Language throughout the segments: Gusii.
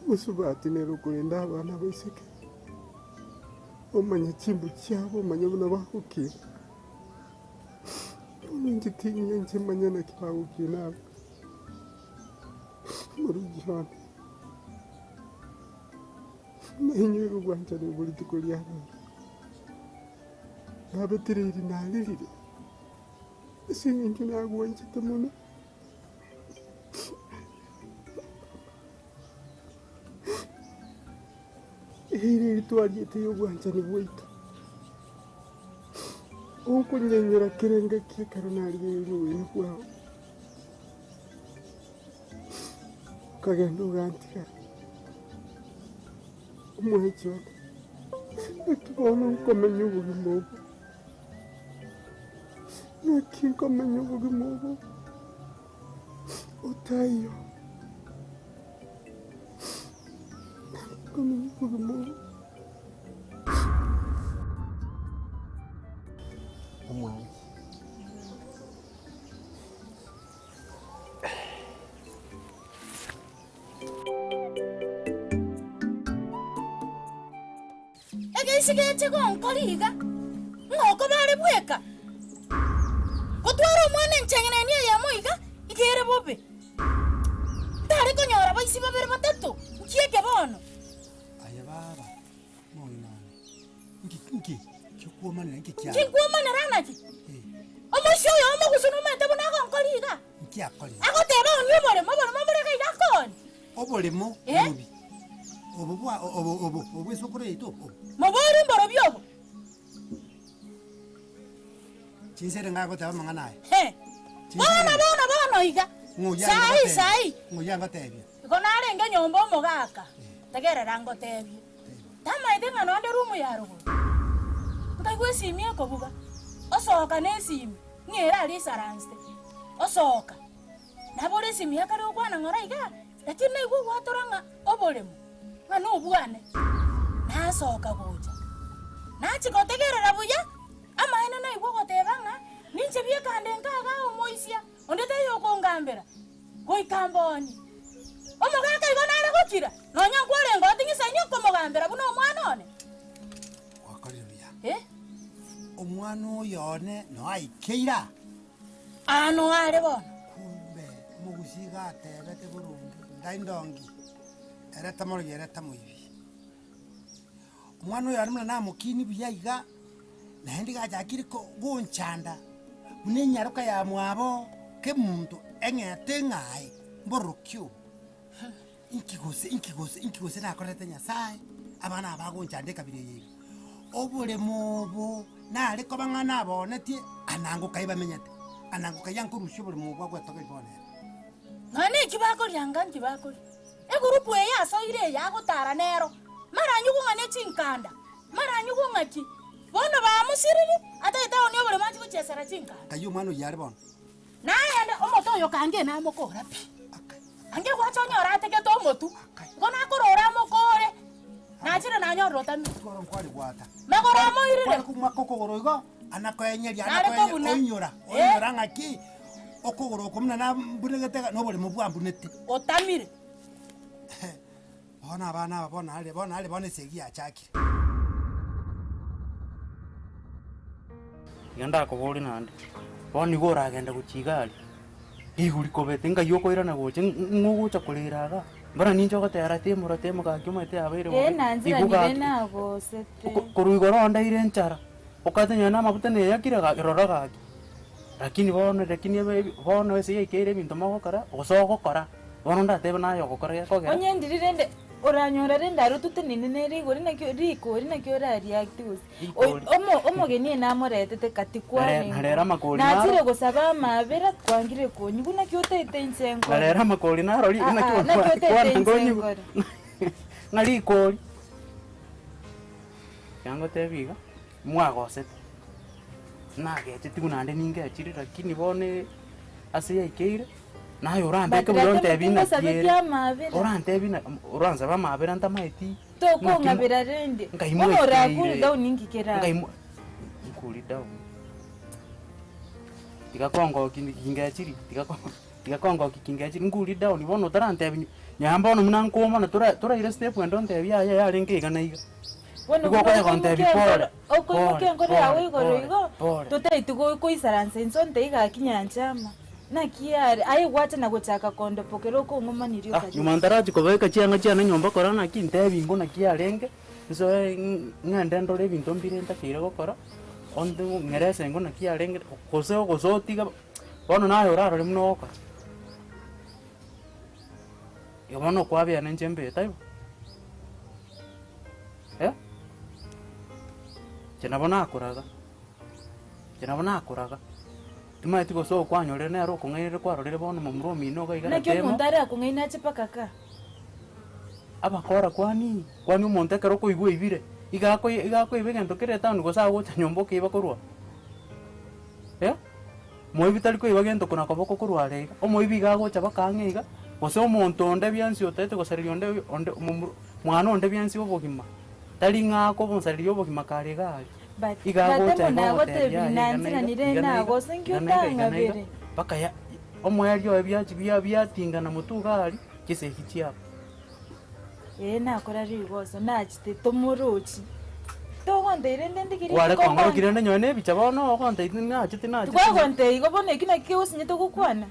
Mosubati nere okorenda abana abaiseke, omanye chimbu chiabo, omanye buna bagokina. Bono inche tinyanche manye naki bagokina aba, omorugi one, nainyoire obwanchani bwe rituko ria rero, nabetereiri narerire, ase eng'encho nagwanchete mono. Eira eri twariete y'obwanchani bwaito, okonyenyera kera engaki ekero narigereria oboina bwao, okagenda ogantiga, omwanchi one, naki bono nkomenya obogima obo, naki nkomenya obogima obo otaiyo. Nkomenya obogima obo. Omwanchi. Egeisi geche gonkora iga, ng'a okoba are bweka. Gotwara omwana encheng'eneni eyemo iga, iga ere bobe. Ntare konyora baisi babere batato, nki eke bono? Aye baba, omong'ina one, nki nki kiokwomanera nki kiaba? Nki nkwomanera naki? Omoisia oyo omogusu nomanyete buna agonkora iga? Nki akorire? Agoteba oonie oboremo, oboremo mbore iga iga akoonia. Oboremo Eh? borobi obo bwa obo obo obw'esokoro yaito obo. Moborie mborobi obo. Chinsere ngagoteba amang'ana aya. He. Bono bono bono iga. Ng'o oyio Sai angotebia? sai. Ng'o oyio angotebia? Igo narenge nyomba omogaka, tegerera ngotebie. Tamaete ng'a nonde room ya rogoro. Nkaigwa esimi ekobuga, osoka na esimi, ng'a ere aria aisaransete, osoka. Nabora esimi yakare gokwana ng'ora igaa, lakini naigwa ogwatora ng'a oboremo, ng'a nobwane. Nasoka gocha, nachia gotegerera buya, amaene naigwa ogoteba ng'a ninche bieka nde nka igaa omoisia, onde taiyo okongambera, goika mboonie. Omogaka igo nare gokira, nonya nkwarenge oo ting'isaini okomogambera buna omwana one. Gwakorire buya. Eh? Omwana oyo one noe aikeire aa. Aa noe are bono. Kumbe omogusii iga atebete boronge, ndai ndongi, ere tamorogi ere tamoibi. Omwana oyo aria buna namokini buya iga, naende iga achakire ko gonchanda, buna enyaroka ya mwabo kemunto eng'ete ng'aye, mbororo ki obo? Inki gose, inki gose, inki gose nakorerete Nyasaye, abana aba bagonchanda ekabira eye iga? Oboremo obo nare koba ng'a naboonetie, anango kai bamenyete, anango kai ankorusia oboremo obo agwetogeria bono ere. Nonya neki bakoria anga nki bakoria. Egurupu eye asoire eye agotara nero, mara anyigwe ng'a ne chinkanda, mara anyigwe ng'aki. Bono bamosiriri, atagete aonie oboremo achie gochiesera chinkanda. Kai omwana oyio are bono? Naende omote oyo kange namokora pi. Ange gwacha onyore ategete omotu, igo nakorora amokore, nachire nanyorire otamire. Ekero nkware gwata. Magoro amoirire. Kware komwaka okogoro igo, anakoenyeria, Nare anakoenyeria, kobuna. oinyora, Eh. oinyora ng'aki, okogoro oko buna nambunegete iga, na oboremo bwambunete. Otamire. Bono abana aba bono are, bono are bono esegi yachakire. Tiga ndakoborie naende, bono nigo oragende gochia iga aria, rigori kobete ngai okoirana gocha ng'o ogocha korera igaa? Mbora ninche ogotera timora timoka gaki omanyete yabeire Ee, bobe, na nchera igo nibe gaki nagosete. ko- korwa igoro ondeire enchara, okate nonye na amafuta neyakire gaki rora gaki. Lakini bono lakini ebe bono ase yaikeire ebinto mogokora, gose ogokora, bono ndatebe naye ogokora gekogera. Onye ndiri rende oranyora rende aria ototenene ne rigori naki rikori naki ora react gose. Rikori. Omo omogeni eye namoretete gati Nare- narero kwarenge. amakori Nachire naro. gosaba amabera kwangire konyigwa naki otaete inche nkore. Narero amakori narori Ah, naki ah, naki otaete kwana inche nkonyigwa. nkore. Ng'a rikori. Tiga ngotebi iga, mwagosete, nagechetigwe naende ningechire lakini bono ase yaikeire, naye orambeke But buya lakini ontebi naki tingosabeti ere, amabera. orantebi na oransabe amabera ntamaeti, naki mo Tokong'abera rende. nkai Bono ora cool mwaikeire, down inki kerabe? nkai mwa cool down, tiga kongokia ningechiri, tiga ko. Tiga kongokia kingechi nkuri down bono otarantebi nyaa bono buna nkoomana tora toraire step ende ontebi yaya yarenge iga na iga. Bono Igo buna okonya gontebi okoimokia pore, enkoro okoimokia pore, enkoro yago pore, igoro pore, igo, pore. totaeti go koisaransa inse ontebie gaki nyanchama, naki yare aye gwacha na gochaka kondopokera okong'omanirie Ah, okabisa. nyuma ntarachi kobeka chianga chiane nyomba kora naki ntebi ingo naki yarenge, nsoe ng'ende ndore ebinto mbire ntakeire gokora, onde ng'erese ingo naki yarenge, gose gose otiga bono naye orarore buna ogokora. Igo bono okwabea ninche mbe taibo? Eh? Inche nabo nakoraga, inche nabo nakoraga, timanyeti gose okwanyorire nere okong'ainereria kwarorire bono momura omino iga iga Naki ratemo. omonto are akong'aina ache mpaka kaa? Abakora kwani, kwani omonto ekero okoigwa oibire, iga akoi iga akoiba egento kere etown gose agocha nyomba okeiba korwa eh? Moibi tari koiba gento kona koboko korwa are iga, omoibi iga agocha baka ang'e iga, gose omonto onde bwensi otaete gosareria onde onde momura mwana onde bwensi obogima, tari ng'a akomosareria obogima kare iga aria. But Iga tata agocha mono iga ogotebia agotebi aye iga na iga, nanchiranire iga na iga, nagosa inki iga na iga, iga na iga, otang'abere. mpaka ya omoerio oye biachi bia biatingana motwe iga aria, chisegi chiabo. Ee nakora rigoso, nachete tomorochi. Togontebia rende ndigiri Kware rituko kong'orokia nkwane. rende nyowe na ebicha bono ogontebia tinacheti nacheti. Tikwagontebia igo bono eki nakio kegosinyete gokwana.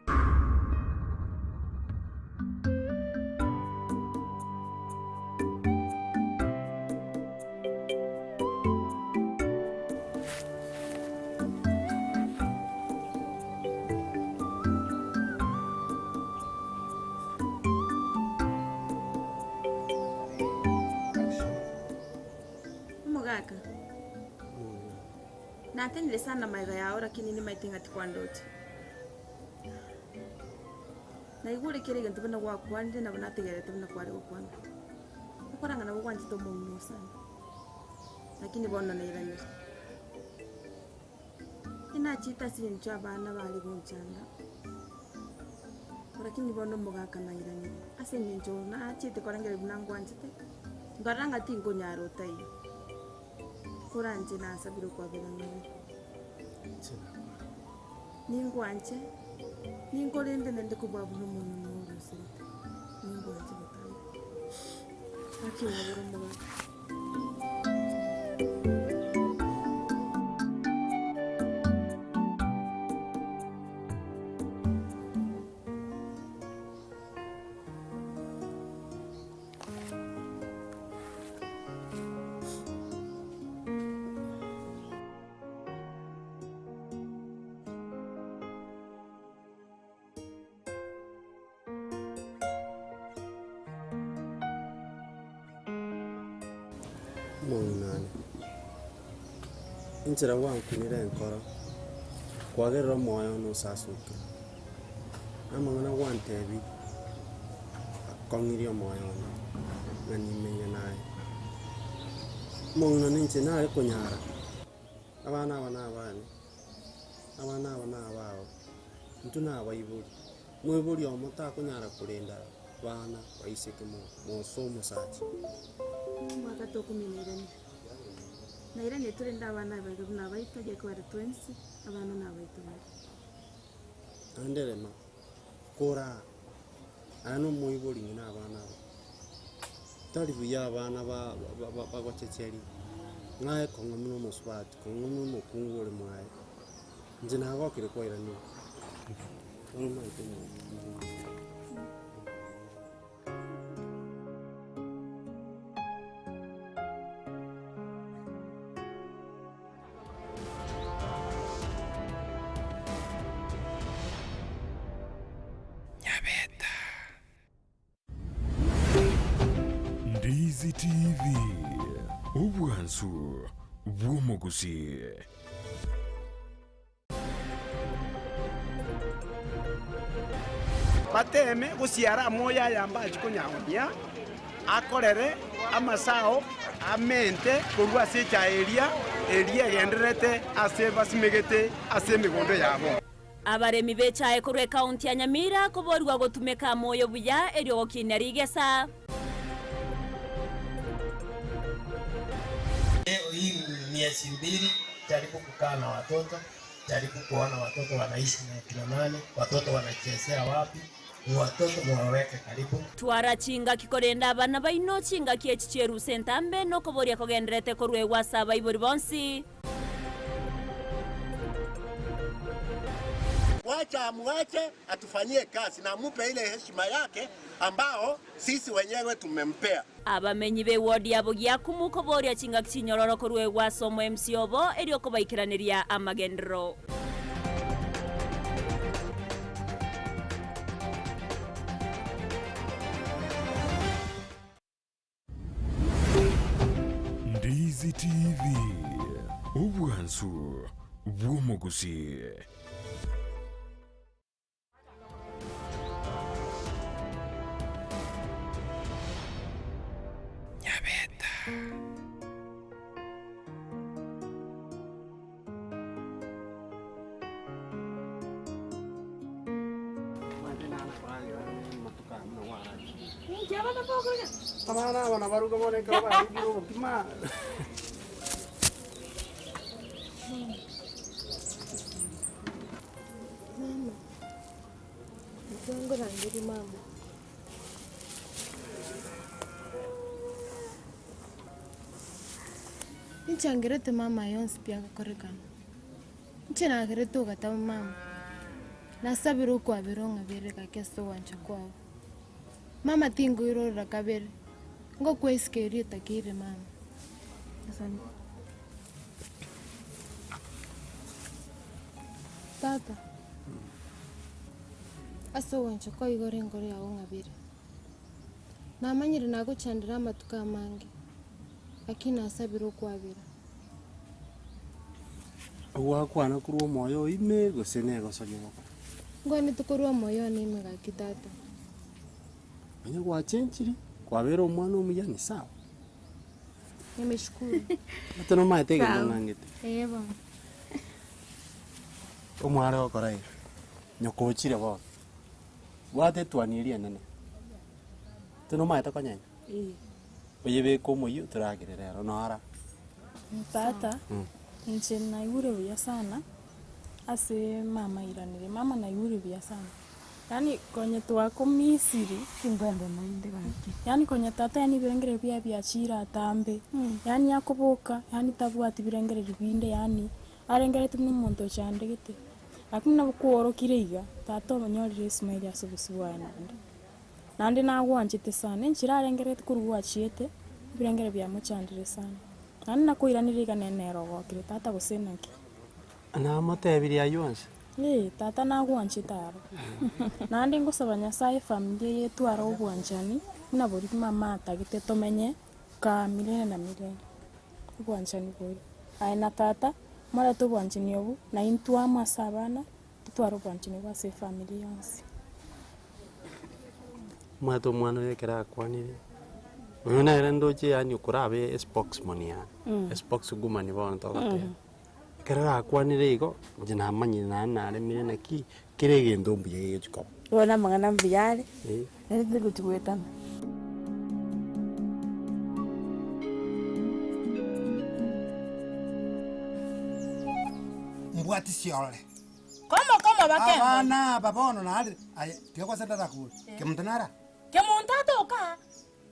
Omogaka, natenire sana magega yao lakini nimaete ng'a tikwandoche. Naigure kera egento buna gwakwanire nabo nategererete buna kware gokwana. Okoranga nabo gwanchete omong'ina oo sana, lakini bono nairanire. Inachete ase eng'encho abana bare gonchanda, lakini bono omogaka nairanire ase eng'encho nachete korengereria buna ngwanchete, nkarora ng'a tinkonyara otaiyo, koranche nasabire okwabera ng'abe. Ningwanche, ninkorende naende kobua buna omong'ina orosete, ningwanche botambe. Gaki ng'abere omogaka. Omong'ina one, enchera gwankunire enkoro, kwagerire omoyo one osasokire, amang'ana gwantebirie, akong'irie omoyo one, ng'a nimenye naye. Omong'ina one inche nare konyara, abana aba nabane, abana aba nabao, intwe nabaibori, moibori omo takonyara korenda bana baiseke mose omosacha. Omwaka tokominairanire, nairanire torende abana abaito buna abaito, ekiagera twensi abana nabaito bare. Naende rema, koraa, aye nomoibori ng'ina abana aba, tari buya abana ba- ba- ba- bagochecheria, ng'aye kong'a buna omosubati, kong'a buna omokungu ore mwaye, inche nagokire kwairanire. Bono omanyete omonto. Ndizi TV, obwansu bw'omogusii. Bateeme gosiara amoyo aya mbachi konyagonia, akorere amasao amente korwa ase echae eria, eria egendererete ase basimegete ase emegondo yabo. Abaremi b'echae korwa ekaunti ya Nyamira koborigwa gotumeka amoyo buya erio gokinia rigesa. Leo hii miezi mbili jaribu kukaa na watoto. Jaribu kuona watoto wanaishi na kina nani, watoto wanachezea wapi, watoto muwaweke karibu. Twara chingaki korenda abana baino chingaki echi chieruse entambe na okoboria kogendererete koruegwa ase abaibori bonsi. Wacha amwache atufanyie kazi na amupe ile heshima yake ambao sisi wenyewe tumempea. Abamenyi b'ewodi ya Bogiakumu koboria chingaki chinyororo koruegwa ase omo-MC obo erio kobaikeraneria amagenderero. Ndizi TV, obwansu bw'omogusii. Nyabeta. Abana aba nabaruga bono ekero barugire obokima. Mama, inche nkorangerie mama. Inche angerete mama aye onsi pi agokorekana. Inche nagerete ogataba mama, nasabire okwabera ong'abere gaki ase ogwancha kwao. Mama tinkoirorera kabere, ngokwesika erio etakeire mama. Asante. Tata, ase ogwancha kwao igoro enkoro yao ng'abere. Namanyire nagochandire amatuko amange, lakini nasabire okwabera. Ogwakwana korwa omoyo oo ime, gose negosoria ogokora? Ngwanete korwa omoyo one ime gaki tata. Onye gwachenchiri, kwabera omwana omuya ni sawa. Nimeshukuru. Ate nomaete egento Sawa. ng'angete. Ee bono. Omware gokora iga, nyoko ochire bono, bwata etuani eria enene, ate nomaete konyenya? Ee. Oyebeke omoyio toragere rero nora. Tata, inche naigure buya sana ase mama airanire, mama naigure buya sana, yaani konye twakomisiri, Tinkwenda naende gaki. yaani konye tata yaani ebirengererio biaye biachire atambe, yaani akoboka yaani tabwati birengererio binde yaani arengereretie buna omonto ochandegete, lakini nabo kworokire iga, tata onyorire esmile ase obosio bwaye naende. Naende nagwanchete sana, enchera arengerereti korwa gwachiete, ebirengero biamochandire sana. Naende nakoiraneria iga nere nere ogokire, tata gose naki? Namotebirie ayio onsi. Ee, tata nagwanchete aro. Naende ngosaba Nyasaye efamiri eye etware obwanchani, buna boria mama atagete tomenye kaa milele na milele, obwanchani boria. Aye na tata, morete obwanchani obwo, na intwe amo ase abana, totware obwanchani obwo ase efamiri yonsi. Omanyete omwana oyo ekero akwanire, oyo nere ndoche yaani okorabe espokesman yaani, espokeswoman bono togoteba. Ekero arakwanire igo, inche namanyire naende naremire naki, kera egento mbuya gegochi koba. Bono amang'ana mbuya are, Eh. nere tindi gochi goetana. Mbwati siorore. Komo komo bake Abana aba bono nare aye tiga gose ndarakure. Kemunto nara? Kemunto atoka aa.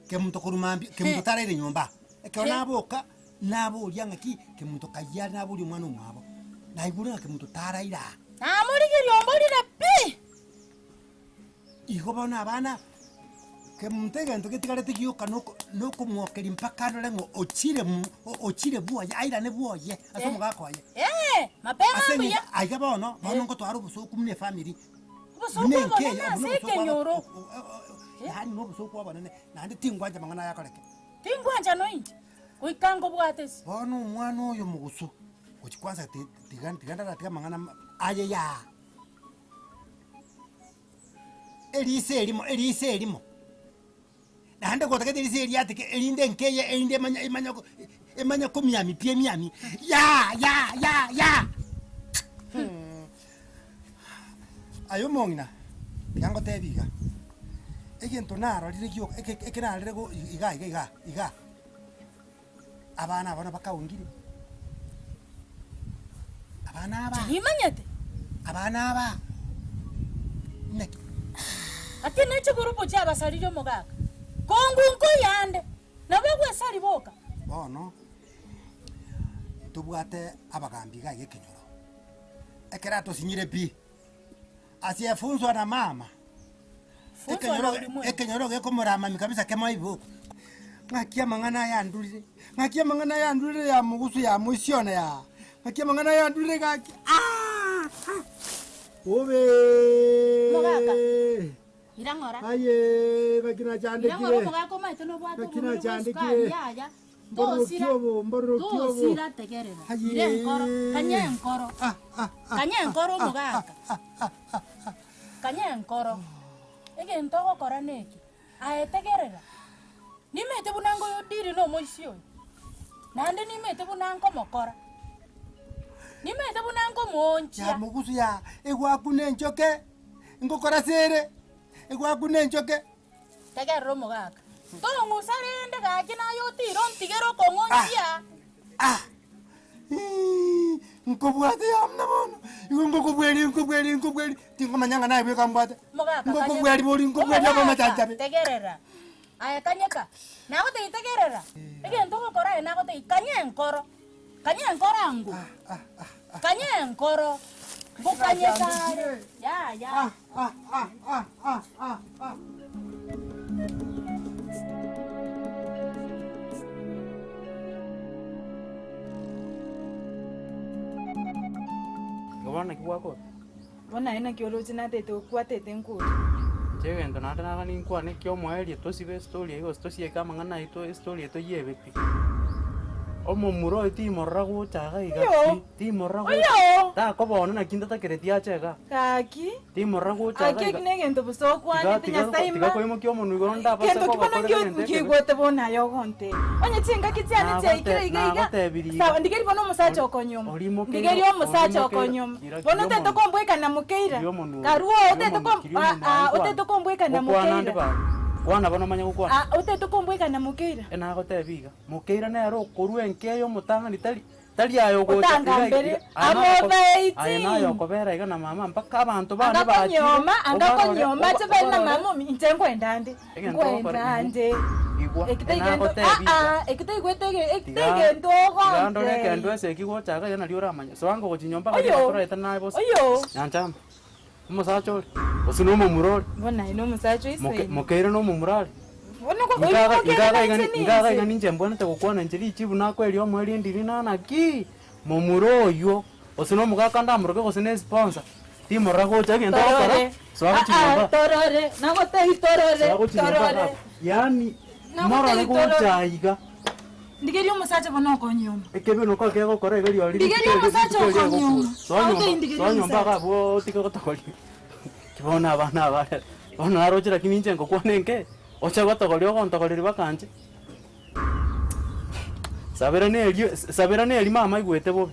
Kemunto korwa mambia, kemunto taraire nyomba. Ekero naboka, naboria ng'aki kemunto kayia are naboria omwana omwabo. Naigure ng'a kemunto taraire aa. Namorigeria omborire pi! Igo bono abana, kemunto egento getigarete gioka noko nokomwokeria mpaka arore ng'a ochire mo ochire bwoye airane bwoye ase omogaka oye. Ee, mapema Ase mbuya. eng'encho aiga bono, bono ngotwara obosoku buna efamiri, Obosoku buna enka obonene eye, ase buna obosoku aba ekenyoro. yaani na obosoku obonene, naende tingwancha mang'ana aya akoreke. Tingwancha noinche, goika nkobwate ase. Bono omwana oyo mogusu, gochia kwanza ti tiga tiga ndaratiga amang'ana aye yaa. Eriso erimo, eriso erimo, naende gotagete eriso eria riateke erinde nkeye erinde emanye emanye ko emanye komiamia pi emiamie yaa yaa yaa yaa Aye omong'ina, tiga ngotebie iga, egento narorire gioka eke eke narorire go iga iga iga iga, abana aba nabo bakaongire. Abana aba. Nimanyete. Abana aba. Naki. Ati ne chigurupu chiabasaririe omogaka. Kongu nkoyande, nabo egwesari boka. Bono, ntobwate abagambi iga iga ekenyoro. Ekero atosinyire pi, asiyefunzwa na mama. Funzwa na Ekenyoro ulimwengu. ekenyoro gekomoramami kabisa kemoe iboko. Ng'aki amang'ana aya andurire, ng'aki amang'ana aya andurire ya mogusu ya moisione yaa, ng'aki amang'ana aya andurire gaki aah ah obe Mogaka, ira ng'ora. Aye ng'aki Ira ng'ora nachandekire, omogaka omaete nobwate ng'aki oborwaire bwa nachandekire, esukari yaya. mbororoki Tosira, obo, mbororoki obo. tosira tegerera. Ira enkoro, kanya enkoro. Kanya enkoro omogaka. Kanya enkoro. Egento ogokora neke, aye tegerera, nimanyete buna nkoyodiri na omoisia oyo, naende nimanyete buna nkomokora, nimanyete buna nkomoonchia. Yamogusu ya egwakuna enchoke, ngokora sere, egwakuna enchoke. Tegerera omogaka, tong'usa rende gaki naye otire ontigere okong'onchia. Ii, nkobwate yamuna bono, igo nkokobweri nkobweri nkobweri, tinkomanya ng'a naye bweka mbwate. Mogaka kanyeka. Nkokobweri bori nkobweri Omogaka, abamachanchabe. tegerera. Aye kanyeka, nagotebia tegerera, egento ogokora aye nagotebia kanya enkoro, kanya enkoro ango, kanya enkoro, ngokanyeka are, yaya. Igo bono naki gwakora? Bono aye naki oroche natete okwatete nkore? Inche egento naende naga ninkwane ekia omoerio tosibe estory eywo gose tosieke amang'ana aito estory eye toyiebe pi. Omomura oyo timorora gocha iga iga Oyo! pi, timorora gocha, Oyo! takoba one naki ntatakereti ache igaa. Gaki, Timorora gocha aki iga eki iga. negento bosa Tiga okwanete tiga Nyasae tiga ima. koimokia omonwa igoro ndabase Gento ki bono kogokorera nkio egento ekebe. nkiigwete bono aye ogontebia. Onye chingaki chiane chiaikire Nagote iga iga, nagotebirie iga. sawa ndigerie bono omosacha Ori okonyoma. orimokeire Ndigerie omosacha orimokeire okonyoma. kira Bono kiri otete omonwa. kombweka na mokeira. Kiri omonwa oyo, Karwo kiri otete omonwa kom kiri ah omonwa aye ah nkwane. otete kombweka na Gokwana ande mokeira. baba. Kwana bono omanye gokwana. Ah otete kombweka na mokeira. Enagotebia iga, mokeira nere okorwa enka eye omotang'ani tari Tari aye ogocha iga Otangambere, iga, aye naye I'm oko- over aye naye 18. okobera iga na mama mpaka abanto bane Anga bachire, konyoma, anga obarore, konyoma, oba- ache bari na obarore. mama omi, inche nkwenda nde, Egento ogokora, nkwenda igwa, nde. igwa, Eki taigento, enagotebia ah iga. ah, eki taigwete ege, eki Tiga, taigento tiga ndore ogontebia. ekendo ase eki gocha iga iga nario oramanye. Soa ngogochia nyomba gari Oyo, batorete naye bosa. oyo. Nyanchama, omosacha ore, gose na omomura ore? Bono aye na omosacha Moke oisaine. mokeire na omomura are? Bono ko- oyo Inkaga mokeire inkaga na iga inche ninche. inkaga iga ninche mbwenerete gokwana inche richibu nakoeria omoerio ndiri nana ki, momura oywo, gose na omogaka ndamoroke gose na esponsor, timorora gocha egento ogokora, Torore, soa ah gochia ah, nyomba. torore, nagotebia torore, Soa gochia nyomba torore. iga yaani morore Nagotebia torore. gocha iga. Ndigeria omosacha bono okonyuoma. Ekebe noko kegokora iga riori Ndigeria rituko erio omosacha rituko erio okonyuoma. egokura. Soa Agotebi nyomba ndigeria soa nyomba omosacha. iga abwo otige gotogoria. Ki bono abana aba rero, bono naroche lakini inche ngokwana enke, oche gotogoria ogontogoreria mpaka inche. Sabera nerio sabera neri mama aigwete bobe,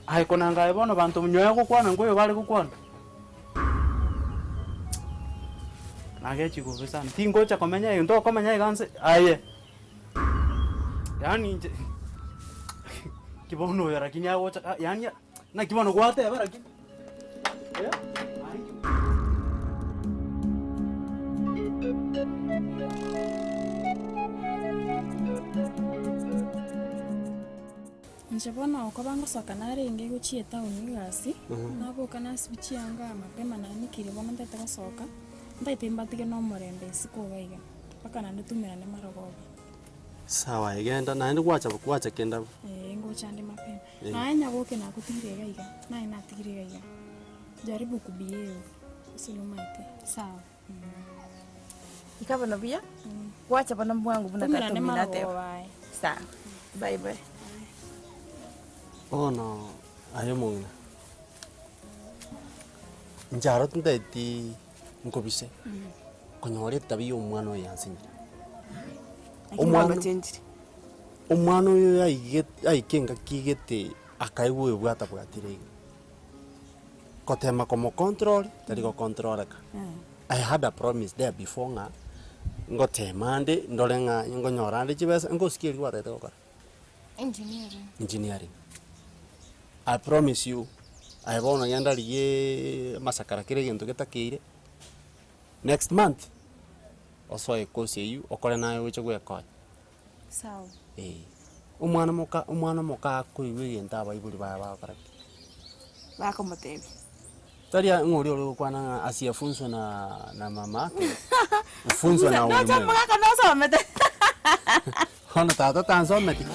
aye konanga aye bono banto nyoe gokwana nkoyo bare gokwana. Nagechigwa bobe sana, tingocha komenya egento okomenya iga nse aye, yaani inche ki bono oyo lakini agocha yaani Naki bono gwateba lakini? Eh? Inche bono okoba ngosoka narenge gochia etown egasi, naboka nasibia chianga mapema nanikire bono ntagete gosoka, ntagete mbatige na omorembe isiko iga iga, mpaka naende toumerane marogoba. Sawa egenda naende gwacha gwacha kende abwo. Eeh ngocha nde mapema. Eh. Naye nyaboke nagotigire iga iga, naye natigire iga iga. Jaribu kubehave, ase nomaete. Sawa. Ika bono buya, gwacha bono bwango buna Toumerane tata omino ateba. marogoba aye. Sawa, bye bye. Bono aye omong'ina, inche aro tintageti nkobise, konyora etabia ya omwana oyo yansinyire. Lakini Omwana bono chenchiri. Omwana oyo aige aike engaki gete akaigwa oyo bwatabwatire iga. Gotema komocontrol, tari gocontroleka. I had a promise there before ng'a, ngotema nde ndore ng'a ngonyora nde chibesa, ngosikia erio gwatagete gokora? Engineering. Engineering. I promise you. Aye bono genda rigiaaa amasakara kera egento getakeire, next month, osoe ekosi eywo okore naye oche goekonya. Sawa. Eh, omwana moka omwana omoka akoigwa egento abaibori baye bagokora ki? Bakomotebia. Tari ng'a oria ore gokwana ng'a asiyefunzwe na na mama ake, hufunzwa na Nocha ulimwengu. omogaka nosomete. Bono tata tansometi.